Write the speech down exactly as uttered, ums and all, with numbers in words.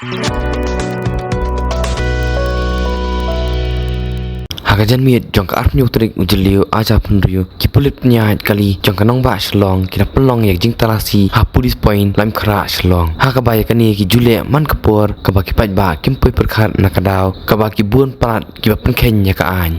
Ha ka janmiet jong ka arphew tarik u Jylliew arhajar arphew hynriew, ki pulit pynïaid kali jong ka nongbah Shillong ki la pynlong ïa ka jingtalasi ha Police Point Laitumkhrah Shillong, ha kaba ïa kane ki ju leh man ka por kaba ki paidbah kim poi pyrkhat na ka daw kaba ki bun palat kiba pynkheiñ ïa ka aiñ.